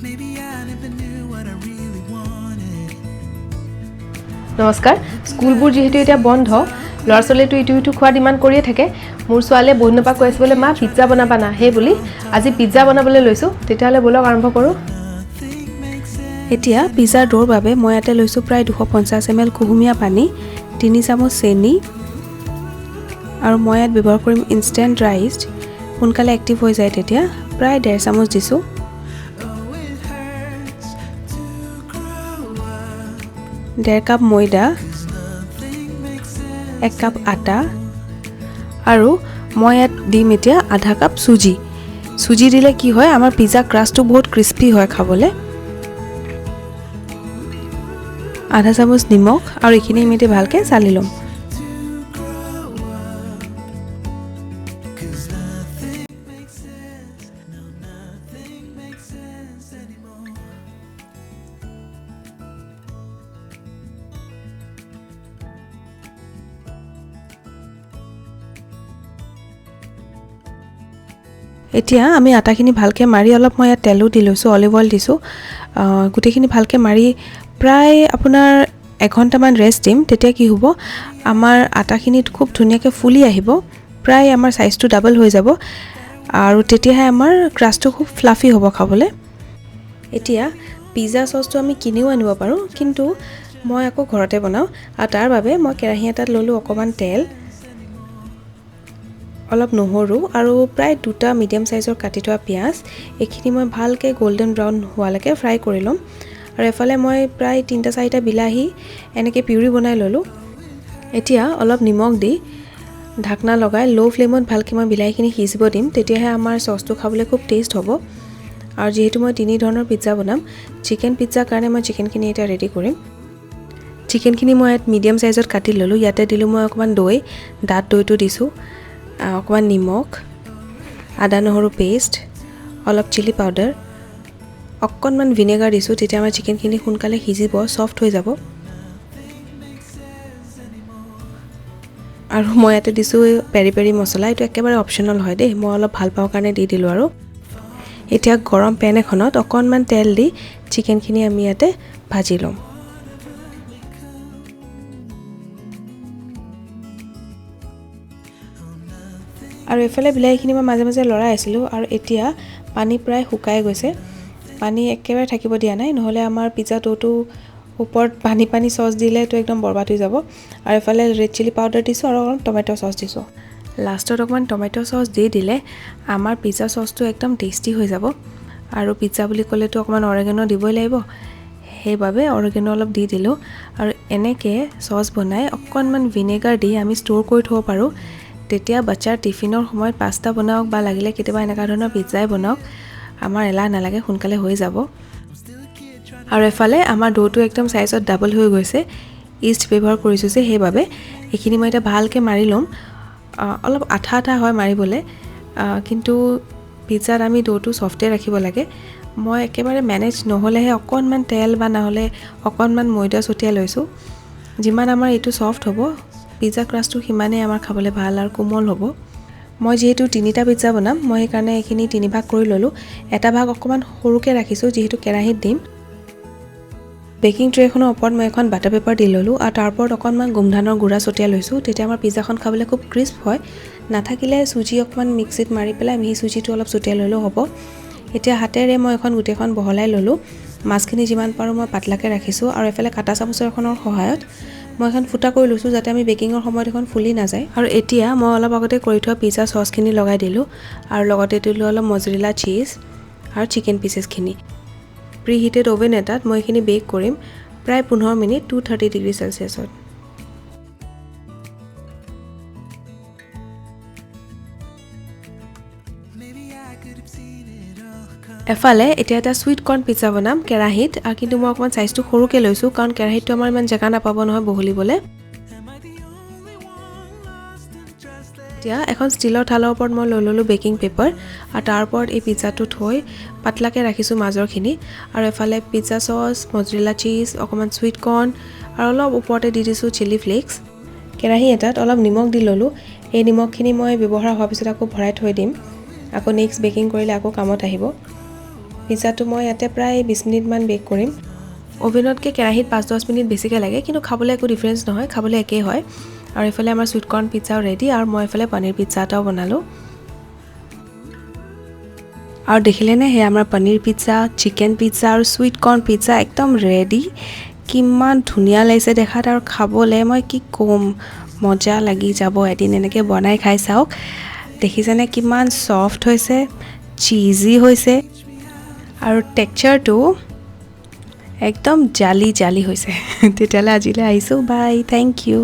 Maybe I never knew what I really wanted. নমস্কাৰ। স্কুলবোৰ যিহেতু এতিয়া বন্ধ, ল'ৰা ছোৱালীয়েতো ইটো সিটো খোৱা ডিমাণ্ড কৰিয়ে থাকে। মোৰ ছোৱালীয়ে বহুত দিনৰ পৰা কৈ আছে বোলে মা পিজ্জা বনাবা না, সেই বুলি আজি পিজ্জা বনাবলৈ লৈছোঁ। তেতিয়াহ'লে ব'লক আৰম্ভ কৰোঁ। এতিয়া পিজ্জাৰ দৌৰ বাবে মই ইয়াতে লৈছোঁ প্ৰায় 250 এম এল কুহুমীয়া পানী, 3 চামুচ চেনি আৰু মই ইয়াত ব্যৱহাৰ কৰিম ইনষ্টেণ্ট ৰাইচ, সোনকালে এক্টিভ হৈ যায় তেতিয়া, প্ৰায় 1.5 চামুচ দিছোঁ। 1.5 কাপ ময়দা, 1 কাপ আটা আৰু মই ইয়াত দিম এতিয়া আধা কাপ চুজি। চুজি দিলে কি হয়, আমাৰ পিজ্জা ক্ৰাষ্টটো বহুত ক্ৰিস্পি হয় খাবলৈ। আধা চামুচ নিমখ আৰু এইখিনি আমি এতিয়া ভালকৈ চালি ল'ম। এতিয়া আমি আটাখিনি ভালকৈ মাৰি অলপ মই ইয়াত তেলো দি লৈছোঁ, অলিভ অইল দিছোঁ। গোটেইখিনি ভালকৈ মাৰি প্ৰায় আপোনাৰ এঘণ্টামান ৰেষ্ট দিম। তেতিয়া কি হ'ব, আমাৰ আটাখিনিত খুব ধুনীয়াকৈ ফুলি আহিব, প্ৰায় আমাৰ চাইজটো ডাবল হৈ যাব আৰু তেতিয়াহে আমাৰ ক্ৰাষ্টটো খুব ফ্লাফি হ'ব খাবলৈ। এতিয়া পিজ্জা চচটো আমি কিনিও আনিব পাৰোঁ, কিন্তু মই আকৌ ঘৰতে বনাওঁ। আৰু তাৰ বাবে মই কেৰাহী এটাত ল'লোঁ অকণমান তেল, অলপ নহৰু আৰু প্ৰায় 2টা মিডিয়াম চাইজৰ কাটি থোৱা পিঁয়াজ। এইখিনি মই ভালকৈ গল্ডেন ব্ৰাউন হোৱালৈকে ফ্ৰাই কৰি ল'ম। আৰু এফালে মই প্ৰায় 3-4টা বিলাহী এনেকৈ পিউৰি বনাই ল'লোঁ। এতিয়া অলপ নিমখ দি ঢাকনা লগাই ল' ফ্লেমত ভালকৈ মই বিলাহীখিনি সিজিব দিম, তেতিয়াহে আমাৰ চচটো খাবলৈ খুব টেষ্ট হ'ব। আৰু যিহেতু মই 3 ধৰণৰ পিজ্জা বনাম, চিকেন পিজ্জাৰ কাৰণে মই চিকেনখিনি এতিয়া ৰেডি কৰিম। চিকেনখিনি মই ইয়াত মিডিয়াম চাইজত কাটি ল'লোঁ। ইয়াতে দিলোঁ মই অকণমান দৈ, ডাঠ দৈটো দিছোঁ, অকণমান নিমখ, আদা নহৰু পেষ্ট, অলপ চিলি পাউডাৰ, অকণমান ভিনেগাৰ দিছোঁ, তেতিয়া আমাৰ চিকেনখিনি সোনকালে সিজিব, ছফ্ট হৈ যাব। আৰু মই ইয়াতে দিছোঁ পেৰি পেৰি মছলা, এইটো একেবাৰে অপশ্যনেল হয় দেই, মই অলপ ভাল পাওঁ কাৰণে দি দিলোঁ। আৰু এতিয়া গৰম পেন এখনত অকণমান তেল দি চিকেনখিনি আমি ইয়াতে ভাজি ল'ম। আৰু এইফালে বিলাহীখিনি মই মাজে মাজে লৰাই আছিলোঁ। আৰু এতিয়া পানী প্ৰায় শুকাই গৈছে, পানী একেবাৰে থাকিব দিয়া নাই, নহ'লে আমাৰ পিজ্জা ড'টো ওপৰত পানী পানী চচ দিলেতো একদম বৰবাদ হৈ যাব। আৰু এইফালে ৰেড চিলি পাউডাৰ দিছোঁ আৰু অকণমান টমেট' চচ দিছোঁ। লাষ্টত অকণমান টমেট' চচ দি দিলে আমাৰ পিজ্জা চচটো একদম টেষ্টি হৈ যাব। আৰু পিজ্জা বুলি ক'লেতো অকণমান অৰেগেন' দিবই লাগিব, সেইবাবে অৰেগেন' অলপ দি দিলোঁ। আৰু এনেকৈ চচ বনাই অকণমান ভিনেগাৰ দি আমি ষ্ট'ৰ কৰি থ'ব পাৰোঁ। তেতিয়া বাচ্ছাৰ টিফিনৰ সময়ত পাস্তা বনাওক বা লাগিলে কেতিয়াবা এনেকুৱা ধৰণৰ পিজ্জাই বনাওক, আমাৰ এলাহ নালাগে, সোনকালে হৈ যাব। আৰু এফালে আমাৰ ড'টো একদম চাইজত ডাবল হৈ গৈছে, ইষ্ট ব্যৱহাৰ কৰিছোঁ যে সেইবাবে। এইখিনি মই এতিয়া ভালকৈ মাৰি ল'ম। অলপ আঠা আঠা হয় মাৰিবলৈ, কিন্তু পিজ্জাত আমি ড'টো ছফ্টে ৰাখিব লাগে। মই একেবাৰে মেনেজ নহ'লেহে অকণমান তেল বা নহ'লে অকণমান ময়দা ছটিয়াই লৈছোঁ। যিমান আমাৰ এইটো ছফ্ট হ'ব, পিজ্জা ক্ৰাষ্টটো সিমানেই আমাৰ খাবলৈ ভাল আৰু কোমল হ'ব। মই যিহেতু 3টা পিজ্জা বনাম, মই সেইকাৰণে এইখিনি 3 ভাগ কৰি ল'লোঁ। এটা ভাগ অকণমান সৰুকৈ ৰাখিছোঁ যিহেতু কেৰাহীত দিম। বেকিং ট্ৰেখনৰ ওপৰত মই এখন বাটাৰ পেপাৰ দি ল'লোঁ আৰু তাৰ ওপৰত অকণমান গোমধানৰ গুড়া ছটিয়াই লৈছোঁ, তেতিয়া আমাৰ পিজ্জাখন খাবলৈ খুব ক্ৰিস্প হয়। নাথাকিলে চুজি অকণমান মিক্সিত মাৰি পেলাই মিহি চুজিটো অলপ ছটিয়াই ল'লেও হ'ব। এতিয়া হাতেৰে মই এখন গোটেইখন বহলাই ল'লোঁ। মাছখিনি যিমান পাৰোঁ মই পাতলাকৈ ৰাখিছোঁ আৰু এফালে কাটা চামুচৰ এখনৰ সহায়ত মই এখন ফুটা কৰি লৈছোঁ, যাতে আমি বেকিঙৰ সময়ত এখন ফুলি নাযায়। আৰু এতিয়া মই অলপ আগতে কৰি থোৱা পিজ্জা চচখিনি লগাই দিলোঁ আৰু লগতে দিলোঁ অলপ মজৰেলা চীজ আৰু চিকেন পিচেছখিনি। প্ৰি হিটেড অ'ভেন এটাত মই এইখিনি বেক কৰিম প্ৰায় 15 মিনিট 230 ডিগ্ৰী চেলচিয়াছত। এফালে এতিয়া এটা চুইট কৰ্ণ পিজ্জা বনাম কেৰাহীত, আৰু কিন্তু মই অকণমান চাইজটো সৰুকৈ লৈছোঁ, কাৰণ কেৰাহীতটো আমাৰ ইমান জেগা নাপাব নহয় বহলিবলৈ। এতিয়া এখন ষ্টীলৰ থালৰ ওপৰত মই লৈ ল'লোঁ বেকিং পেপাৰ আৰু তাৰ ওপৰত এই পিজ্জাটো থৈ পাতলাকৈ ৰাখিছোঁ মাজৰখিনি। আৰু এফালে পিজ্জা চচ, মজৰেলা চীজ, অকণমান চুইট কৰ্ণ আৰু অলপ ওপৰতে দি দিছোঁ চিলি ফ্লেক্স। কেৰাহী এটাত অলপ নিমখ দি ল'লোঁ। এই নিমখখিনি মই ব্যৱহাৰ হোৱাৰ পিছত আকৌ ভৰাই থৈ দিম, আকৌ নেক্সট বেকিং কৰিলে আকৌ কামত আহিব। পিজ্জাটো মই ইয়াতে প্ৰায় 20 মিনিটমান বেক কৰিম। অ'ভেনতকৈ কেৰাহীত 5-10 মিনিট বেছিকৈ লাগে, কিন্তু খাবলৈ একো ডিফাৰেঞ্চ নহয়, খাবলৈ একেই হয়। আৰু এইফালে আমাৰ চুইট কৰ্ণ পিজ্জাও ৰেডি আৰু মই এইফালে পনীৰ পিজ্জা এটাও বনালোঁ। আৰু দেখিলেনে, সেয়া আমাৰ পনীৰ পিজ্জা, চিকেন পিজ্জা আৰু চুইট কৰ্ণ পিজ্জা একদম ৰেডি। কিমান ধুনীয়া লাগিছে দেখাত আৰু খাবলৈ মই কি ক'ম, মজা লাগি যাব। এদিন এনেকৈ বনাই খাই চাওক। দেখিছেনে কিমান ছফ্ট হৈছে, চিজি হৈছে আৰু টেক্সাৰটো একদম জালি জালি হৈছে। তেতিয়াহ'লে আজিলৈ আহিছোঁ, বাই, thank U.